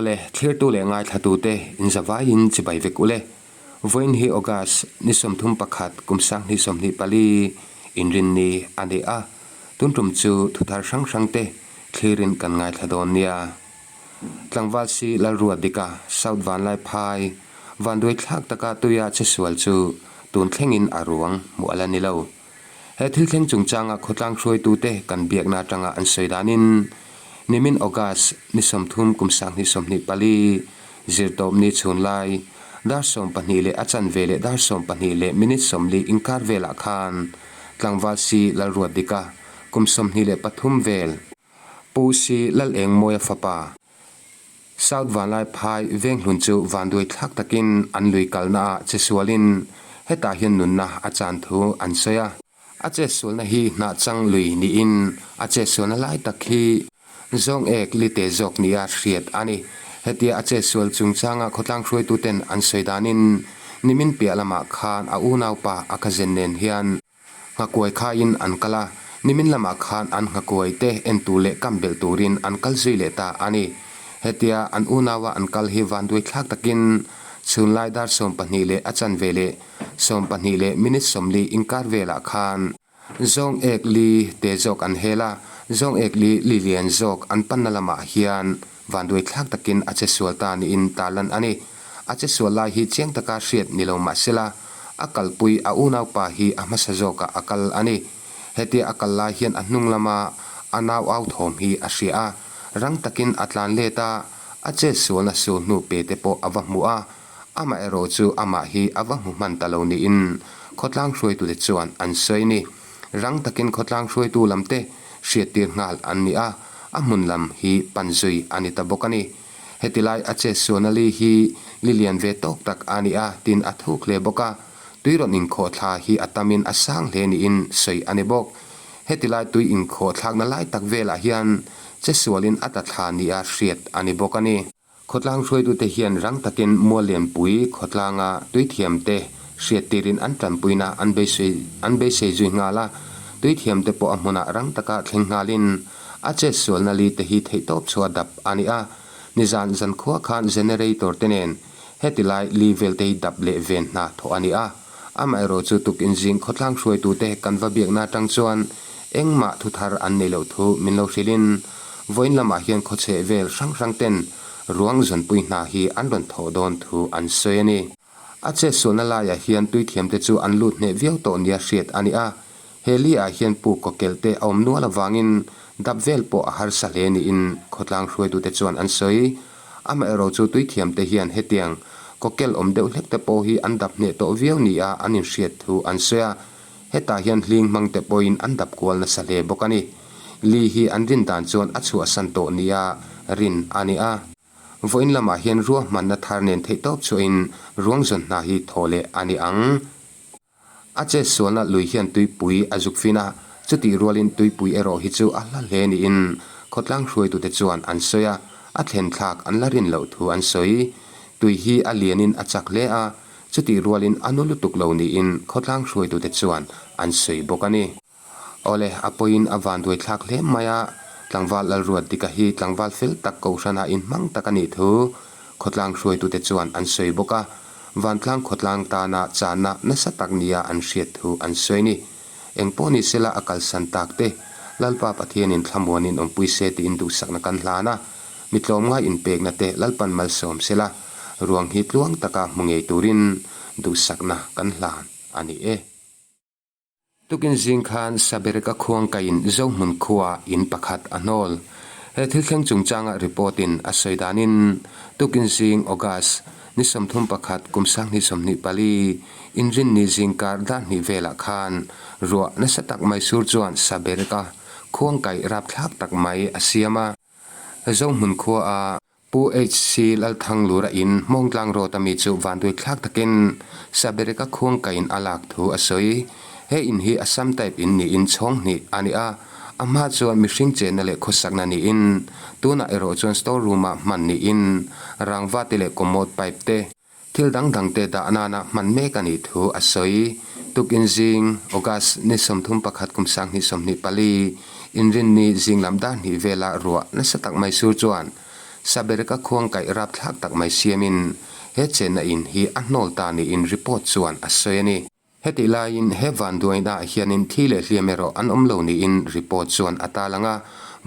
Awle, thlirtu leh ngaithlatute inzavaiin chibai vek ule. Vawiin hi August ni 31 kum 2024 inrinni a ni a, tun tum chu thuthar hrang hrangte thlirin kan ngaithla dawn nia. Tlangval si Lalruatdika, South Vanlaiphai, vanduai thlak taka tuia che sual chu tun thlengin a ruang hmuh a la ni lo. He thil thleng chungchanga khawtlang hruaitute kan biakna atanga an sawi danin nimin August ni 30 kum 2024 zirtawpni chhun lai dar 12 leh a chanve leh dar 12 leh minute 40 inkar velah khan tlangval si Lalruatdika kum 23 vel Pu Si Lalengmawia fapa South Vanlaiphai Venghlun chu vanduai thlak takin an lui kalna ah che sualin hetah hian nunna a chan thu an sawi a. A chetsualna hi hnah chang lui niin a chetsualna lai tak hi zawng ek lite zawk nia hriat a ni. Hetia a chetsual chungchanga khawtlang hruaituten an sawi danin nimin piah lamah khan a unaupa a cousin nen hian Nghakuai khaiin an kal a, nimin lamah khan an nghakuai te en tur leh kam belh turin an kal zui leh ta a ni. Hetia an unaua an kal hi vanduai thlak takin chhunlai dar 12 leh a chanve leh 12 leh minute 40 inkar velah khan zawng ek li te zawk an hel a, zawng ek li li lian zawk an panna lamah hian Vanduai thlak takin a che sual ta niin tarlan a ni. A che sual lai hi chiang taka hriat ni lo mah sela, a kalpui a unaupa hi a hmasa zawkah a kal a ni. Hetia a kal lai hian a hnung lama a nau au thawm hi a hria a, rang takin a tlan let a, a chet sualna sul hnu pe te pawh a va hmu a, amaherawh chu amah hi a va hmu hman ta lo niin khawtlang hruaitute chuan an sawi ni. Rang takin khawtlang hruaitu lamte hriattir nghal an ni a, a hmun lam hi pan zui a ni ta bawk a ni. Heti lai a chet sualna li hi li lian ve tawk tak a ni a, tin a thuk hle bawk a, tui rawn inkhawh thla hi a tamin a sang hle niin sawi a ni bawk. Heti lai tui inkhawh thlakna lai tak velah hian che sualin a tla thla nia hriat a ni bawk a ni. Khawtlang hruaitute hian rang takin Muallianpui khawtlanga tuithiamte hriattirin an tanpuina an beisei an beisei zui nghal a, tuithiamte pawh a hmunah rang taka thleng nghalin a chetsualna li te hi theihtawp chhuah dap a ni a. Nizan zankhua khan generator te nen heti lai li velte hi dap leh ven hna thawh a ni a. Amaherawh chu tukin zing khawtlang hruaitute kan va biakna atang chuan engmah thuthar an nei loh thu min lo hrilhin vawiin lamah hian khawchheh vel hrang hrang ten ruang zawnpui hna hi an rawn thawh dawn thu an sawi a ni. A chetsualna laiah hian tuithiamte chu an lut hneh viau tawh nia hriat a ni a, He li ah hian puk kawkelh te a awm nual avangin dap vel pawh a harsa hle niin khawtlang hruaitute chuan an sawi. Amaherawh chu tuithiam te hian hetiang kawkelh awm deuh hlek te pawh hi an dap hneh tawh viau nia an inhriat thu an sawi a, hetah hian hling hmang te pawhin an dap kual nasa hle bawk a ni. Li hi an rin dan chuan a chhuahsan tawh nia rin a ni a. Vawiin lamah hian ruahmanna thar nen theihtawp chhuahin ruang zawn hna hi thawh leh a ni ang. A chet sualna lui hian tuipui a zuk fin a, chutih rualin tuipui erawh hi chu a hla hle niin khawtlang hruaitute chuan an sawi a, a thlen thlak an la rin loh thu an sawi. Tui hi a lianin a chak hle a, chutih rualin a nu lutuk lo niin khawtlang hruaitute chuan an sawi bawk a ni. Awle, a pawiin a vanduai thlak hle mai a, tlangval Lalruatdika hi tlangval fel tak kohhranah inhmang tak a nih thu khawtlang hruaitute chuan an sawi bawk a, vantlang khawtlang tana chahna nasa tak nia an hriat thu an sawi ni. Engpawh ni sela a kalsan tak te, Lalpa Pathianin thlamuanin awmpui se tiin duhsakna kan hlan a, mi tlawmngai inpekna te Lalpan malsawm sela, ruang hi tluang taka hmu ngei turin duhsakna kan hlan a ni e. Tukin zing khan Sabereka khuangkaiin Zohmun khua in pakhat a hnawl. He thil thleng chungchanga report in a sawi danin tukin zing August ni 31 kum 2024 inrinni zingkar dar hnih velah khan ruah nasa tak mai sur chuan Sabereka khuangkai rapthlak tak mai a siam a. Zohmun khua a Pu HC Lalthanglura in Hmawngtlang Road a mi chu vanduai thlak takin Sabereka khuangkaiin a lak thu a sawi. He in hi Assam type in niin chhawng hnih a ni a, a hma chuan mihring chenna leh khawsakna niin tunah erawh chuan store room ah hman niin rangva te leh commode pipe te, Thil dang dangte dah nana hman mek a nih thu a sawi. Tukin zing, August ni 31 kum 2024, Inrinni zing lam dar hnih vela ruah nasa tak mai sur chuan Sabereka khuangkaih rapthlak tak mai siamin he chenna in hi a hnawl ta niin report chuan a sawi a ni. Hetih laiin he vanduainaah hianin thi leh hliam erawh an awm lo niin report chuan a tarlang a,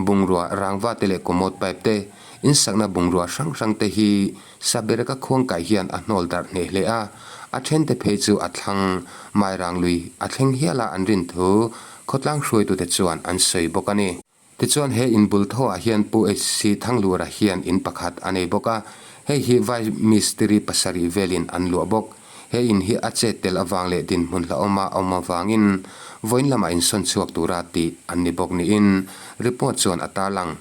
bungrua rangva te leh commode pipe te, insakna bungrua hrang hrang te hi Sabereka khuangkaih hian a hnawl darh hneh hle a, a thente phei chu a thlang Mairang lui a thleng hial a an rin thu khawtlang hruaitute chuan an sawi bawk a ni. Tichuan he in bul thawhah hian Pu HC Thanglura hian in pakhat a nei bawk a, hei hi vai mistiri pasarih velin an luah bawk. He in hi a chet tel avang leh dinhmun hlauhawma a awm avangin vawiin lamah insawn chhuak tura tih an ni bawk niin report chuan a tarlang.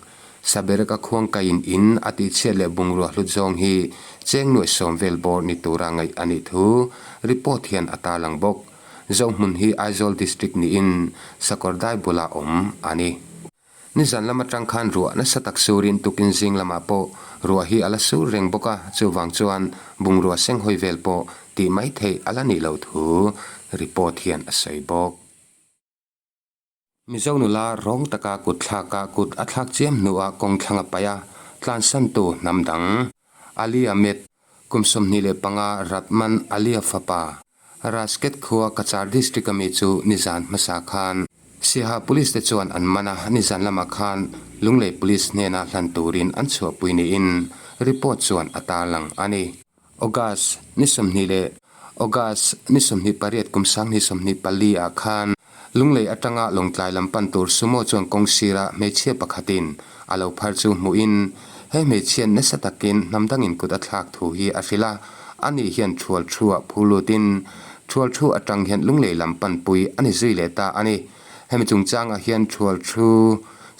Sabereka khuangkaiin in a tihchhiat leh bungrua hlut zawng hi cheng nuaih sawm vel bawr ni tura ngaih a nih thu report hian a tarlang bawk. Zohmun hi Aizawl District niin Sakawrdai bulah awm a ni. Nizan lam atang khan ruah nasa tak surin tukin zing lamah pawh ruah hi a la sur reng bawk a, chuvang chuan bungrua senghawi vel pawh tih mai theih a la nih loh thu report hian a sawi bawk. Mizo nula rawng taka kut thlaka kut a thlak chiam hnuah kawng thlang a paih a, tlansantu hnam dang. Ali Ahmed, kum 25 Ratman Alia fapa, Rasket khua Cachar District a mi chu nizan hmasa khan Siaha Police te chuan an man a, nizan lamah khan Lunglei Police hnena hlan turin an chhuahpui niin report chuan a tarlang a ni. August ni 20 leh August ni 28 kum 2024 ah khan Lunglei atanga Lawngtlai lam pan tur Sumo chuan kawng sira hmeichhia pakhatin a lo phar chu hmuhin he hmeichhian nasa takin hnam dangin kut a thlak thu hi a hrilh a, ani hian thual thu-ah phur lutin thual thu atang hian Lunglei lam panpui a ni zui leh ta a ni. Hemi chungchangah hian thual thu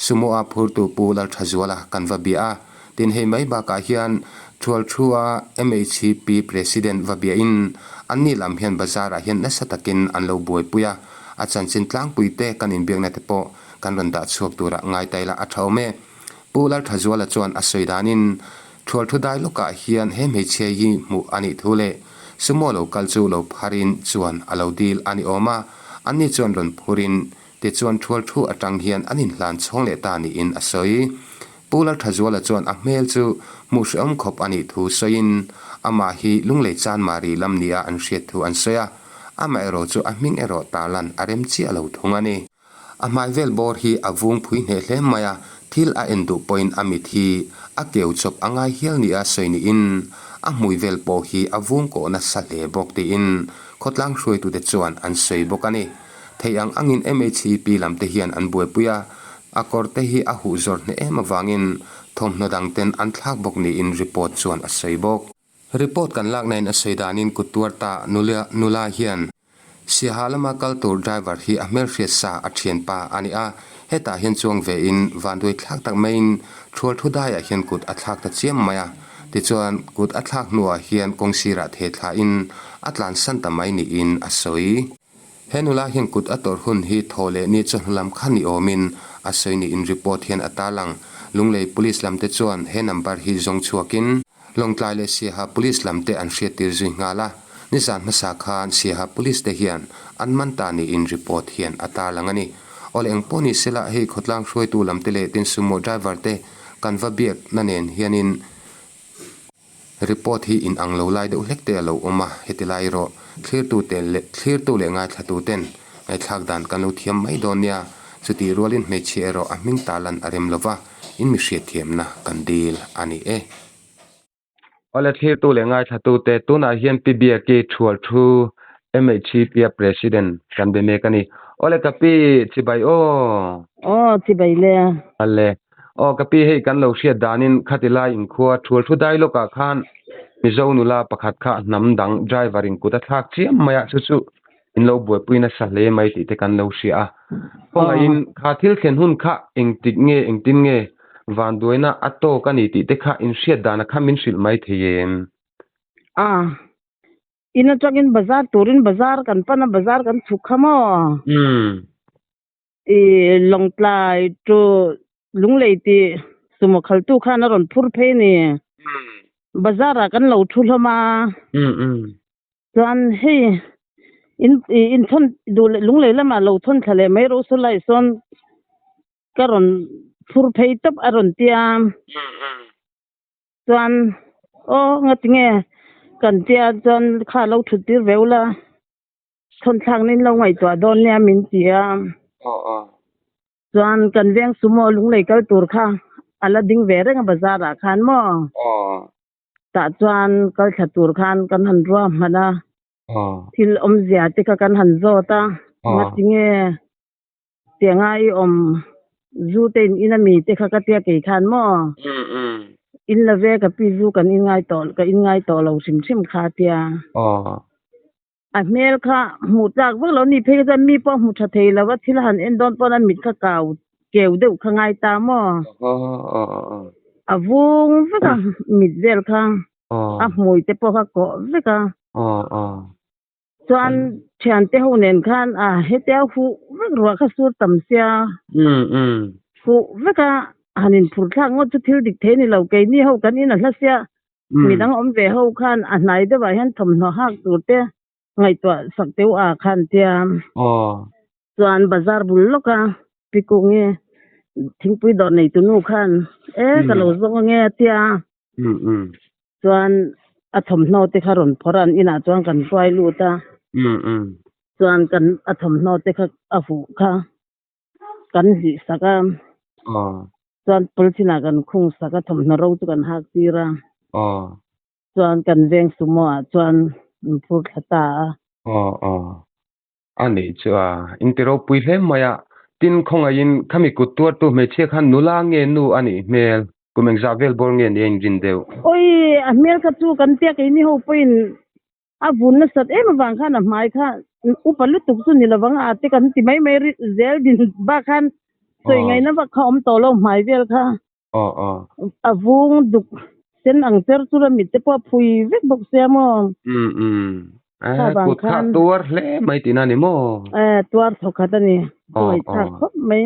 Sumo-a phurtu Pu Lalthazuala kan va bia a. Tin, hei mai bakah hian Thualthua MHP President va biahin anni lam hian bazar-ah hian nasa takin an lo buaipui a, a chanchin tlangpui te kan inbiakna te pawh kan rawn dah chhuak turah ngai ta ila a tha awm e. Pu Lalthazuala chuan a sawi danin Thualthu dai lawkah hian he hmeichhia hi hmuh a nih thu leh sumo lo kal chu lo pharin chuan a lo dil a ni awm a, anni chuan rawn phurin tichuan Thualthu atang hian an inhlan chhawng leh ta niin a sawi. Pu Lalthazuala chuan a hmel chu hmuh hrehawm khawp a nih thu sawiin, amah hi Lunglei Chanmari lam nia an hriat thu an sawi a, amaherawh chu a hming erawh tarlan a rem chiah lo thung a ni. A hmai vel bawr hi a vung phui hneh hle mai a, thil a en duh pawhin a mit hi a keu chawp a ngai hial nia sawi niin a hmui vel pawh hi a vung kawh nasa hle bawk tiin khawtlang hruaitute chuan an sawi bawk a ni. Theih ang angin MHEP lam te hian an buaipui a, a kawr te hi a huh zawr hneh em avangin thawmhnaw dang ten an thlak bawk niin report chuan a sawi bawk. Report kan lakna in a sawi danin kut tuar ta nula nula hian Siaha lama kal tur driver hi a hmelhriat sa a thianpa a ni a, hetah hian chuang ve in vanduai thlak tak maiin thual thu daiah hian kut a thlak ta chiam mai a, tichuan kut a thlak hnuah hian kawng sirah the thlain a tlansan ta mai niin a sawi. He nula hian kut a tawrh hun hi thaw leh ni chawhnu lam kha ni awmin a sawi niin report hian a tarlang. Lunglei Police lamte chuan he number hi zawng chhuakin Lawngtlai leh Siaha Police lamte an hriattir zui nghal a, nizan hmasa khan Siaha Police te hian an man ta niin report hian a tarlang a ni. Awle engpawh ni sela hei khawtlang hruaitu lamte leh tin sumo driver te kan va biakna nen hianin Report hi in ang lo lai deuh hlek te a lo awm a, heti lai erawh thlirtute leh thlirtu leh ngaithlatuten ngaihthlak dan kan lo thiam mai dawn nia, chutih rualin hmeichhia erawh a hming ta lan a rem lo va, in mi hriatthiamna kan dil a ni e. Awle thlirtu leh ngaithlatute, tunah hian Pi Biaki Thual Thu MHCP-a President kan be mek a ni. Awle ka pi, chibai aw. Aw, chibai le. Awle. Aw ka pi hei kan lo hriat danin khati lai inkhua thual thu dai lawkah khan Mizo nula pakhat kha hnam dang driver in kut a thlak chiam mai a chu chu in lo buaipui nasa hle mai tih te kan lo hria a. Khawngaihin kha thil thlen hun kha engtik nge engtin nge vanduaina a tawk a ni tih te kha in hriat dana kha min hrilh mai thei em? A in atangin bazar turin bazar kan pan a bazar kan chhuk kha maw? Umm. I Lawngtlai to Lunglei tih sumo khaltu khan a rawn phur phei ni. Bazar ah kan lo thu hlawm a. Chuan hei in in thawn duh leh Lunglei lamah lo thawn thla leh mai rawh saw lai sawn ka rawn phur phei tawp a rawn tia. Chuan aw ngatinge kan tia chuan kha lo thut tir ve ula thawn thlakna in lo ngaihtuah dawn nia min ti a. Chuan kan veng sumo lunglei kal tur kha a la ding ve reng a bazar ah khan maw? Tah chuan kal thla tur khan kan han ruah hman a, thil awmzia te kha kan han zawt a, ngatinge tianga i awm zu te in in ami te kha ka tia kei khan maw? In la ve ka pi zu kan in ngai tawh ka in ngai tawh lo hrim hrim kha tia. A hmel kha hmuh tlak vak lo ni phei kha chuan mi pawh hmu tha thei lo a, thil a han en dawn pawn a mit kha kau keu deuh kha ngai ta maw? A vung vek a mit vel kha, a hmui te pawh kha kawh vek a. Chuan thiante ho nen khan a hetia huh vek ruah kha sur tam sia, huh vek a han inphur thlak ngawt chu thil dik thei ni lo, keini ho kan in a hla sia Midang awm ve ho khan a hnai deuhah hian thawmhnaw hak tur te ngaihtuah sak teuh a khan tia. Chuan bazar bul lawka Pikungi thingpui dawr nei tunu khan e ka lo zawng ange a tia. Chuan a thawmhnaw te kha rawn phawrh a an inah chuan kan hruai lut a. Chuan kan a thawmhnaw te kha a huh kha kan hlih sak a. Chuan polythene ah kan khung sak a, thawmhnaw ro chu kan hak tir a. Chuan kan veng sumo ah chuan an phur thla ta a. Aw aw. A nih chu a, in ti ropui hle mai a. Tin khawngaihin khami kut tuartu hmeichhia khan nula nge nu a nih hmel, kum engzah vel bawr nge ni a inrin deuh? Awi, a hmel kha chu kan tia keini ho pawhin A vun nasat em avang khan a hmai kha upa lutuk chu ni lovang a te kan ti mai mai ri zel din bak khan sawi ngaihna vak kha awm tawh lo hmai vel kha a vung duk sen ang cher chu a mit te pawh a phui vek bawk sia maw. Kha vang kut kha tuar hle mai tihna ni maw? Tuar thawkhat a ni, ngaihthlak khawp mai.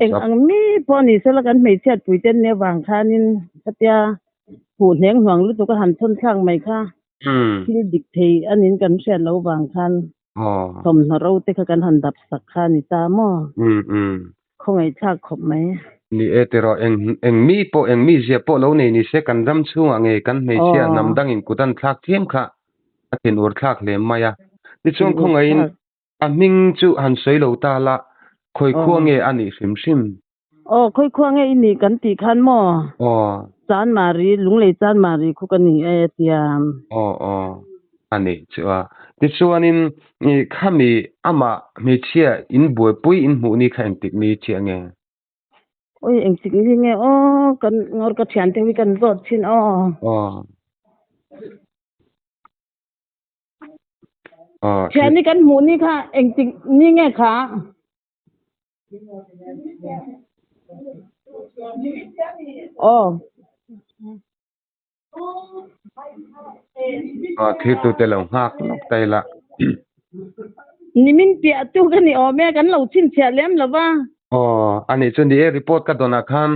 Eng ang mi pawh ni sela kan hmeichhiat puite an nih avang khanin khatia huh hneng hnuang lutuk a han thawn thlak mai kha thil dik thei a nin kan hriat loh vang khan thawmhnaw ro te kha kan han dap sak kha a ni ta maw? Khawngaihthlak khawp mai. Ni e tiraw, eng eng mi pawh eng mi zia pawh lo nei ni se kan ram chhungah nge kan hmeichhia hnam dangin kut an thlak thiam kha a thinur thlak hle mai a. Tichuan khawngaihin A hming chu han sawi lo ta la, khawi khua nge a nih hrim hrim? Aw, khawi khua nge i nih kan tih khan maw? Aw. Chanmari, Lunglei Chanmari khu ka ni e tia. Aw, aw, a nih chu a. Tichuanin khami amah hmeichhia in buaipui in hmuh ni kha engtik ni chiah nge? Oi, engtik ni nge aw, kan ngawr ka thiante hi kan zawt thin aw. Aw. Aw, Thian ni kan hmuh ni kha engtik ni nge kha? Aw. Aw, thirtu te lo nghak lawk ta ila. Nimin piah tu ka ni awm e, kan lo chhinchhiah lem lo va. Aw, a nih chu ni e, report ka dawnah khan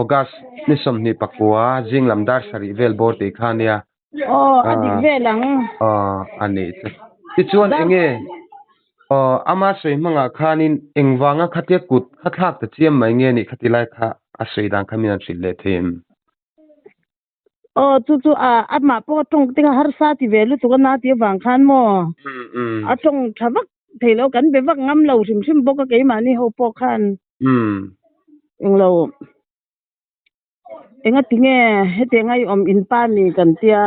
August ni 29 zing lam dar sarih vel bawr tih kha nia. Aw, a dik vel ang. Aw, a nih chu. Tichuan enge aw ama sawi hmangah khanin engvanga khatia kut kha thlak ta chiam mai nge nih khati lai kha a sawi dan kha min han hrilh leh thei em? Aw, chu chu a amah pawh a tawng te kha harsa ti ve lutuk a na tih avang khan maw a tawng tha vak thei lo, kan be vak ngam lo hrim hrim bawk a keimahni ho pawh khan englo. Engati nge hetiang a i awm in pa ni kan tia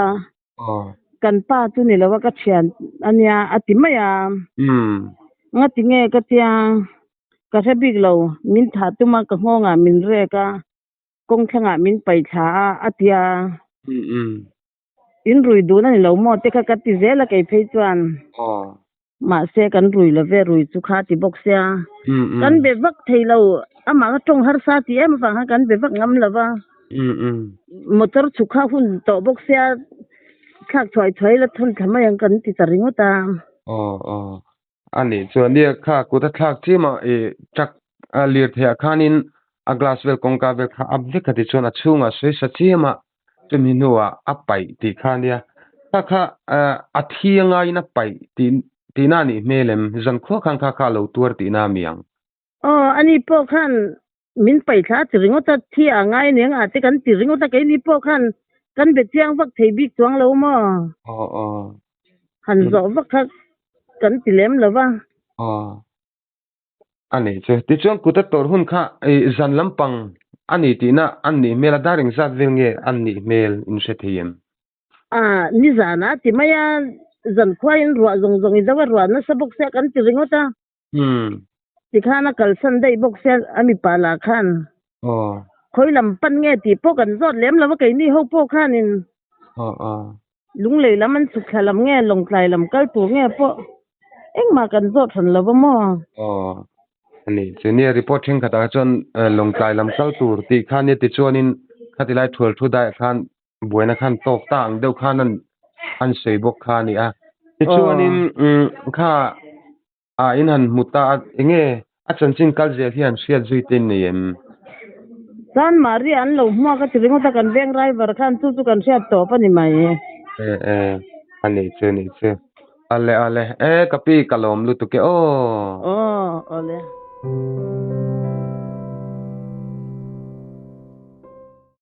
kan pa chu ni lo a ka thian a nia a ti mai a ngati nge ka tia ka hre bik lo min thah tum a ka nghawng ah min rek a kawng thleng ah min paih thla a a tia in rui dun a ni lo maw te kha ka ti zel a kei phei chuan. Mahse kan rui lo ve, rui chu kha ti bawk sia. Kan be vak thei lo, amah kha tawng harsa ti em avang khan kan be vak ngam lo va. Motor chhuk kha hun tawh bawk sia, thlak thuai thuai la thawn thla mai ang kan ti ta ringawt a. Aw aw, a nih chuan nia kha kut a thlak chiam a, i truck a lirtheiah khanin a glass vel kawngka vel kha up vek a ti chuan a chhungah sawi sa chiam a. Chumi hnuah a paih tih kha ania. Kha kha a thi a ngaiin a paih tih tihna a nih hmel em? Zankhua khan kha kha a lo tuar tihna a mi ang? Aw, ani pawh khan min paih thla a ti ringawt a, thi a ngai aniang a te kan ti ringawt a, keini pawh khan. Kan be chiang vak thei bik chuang lo maw? Aw aw. Han zawh vak kha kan ti lem lo va. Aw. A nei che. Tichuan kut a tawrh hun kha i zan lampang a ni tihna an nih hmel a, dar engzat vel nge an nih hmel in hre thei em? A, nizan a ti mai a, zan khuaiin ruah zawng zawng i do a, ruah nasa bawk sia kan ti ringawt a. Tikhan a kalsan daih bawk sia a mipa lah khan. Aw. Khawi lam pan nge tih pawh kan zawt lem lo a keini ho pawh khanin. Aw aw. Lunglei lam an chhuk thla lam nge Lawngtlai lam kal tur nge pawh engmah kan zawt hran lo va maw? Aw. Ani chu nia report thenkhatah chuan Lawngtlai lam kal tur tih kha nia tichuanin khatilai thual thu daiah khan buaina khan tawk ta ang deuh khan an an sawi bawk kha a ni a. Tichuanin kha ah in han hmu ta a, enge a chanchin kal zel hi an hriat zui te nei em? Chuan Maria an lo hmuak a ti ringawt a, kan veng driver khan chu chu kan hriat tawp a ni mai. E e, a nih chu a nih chu. Ale ale, e ka pi ka lawm lutuk e aw. Aw, awle.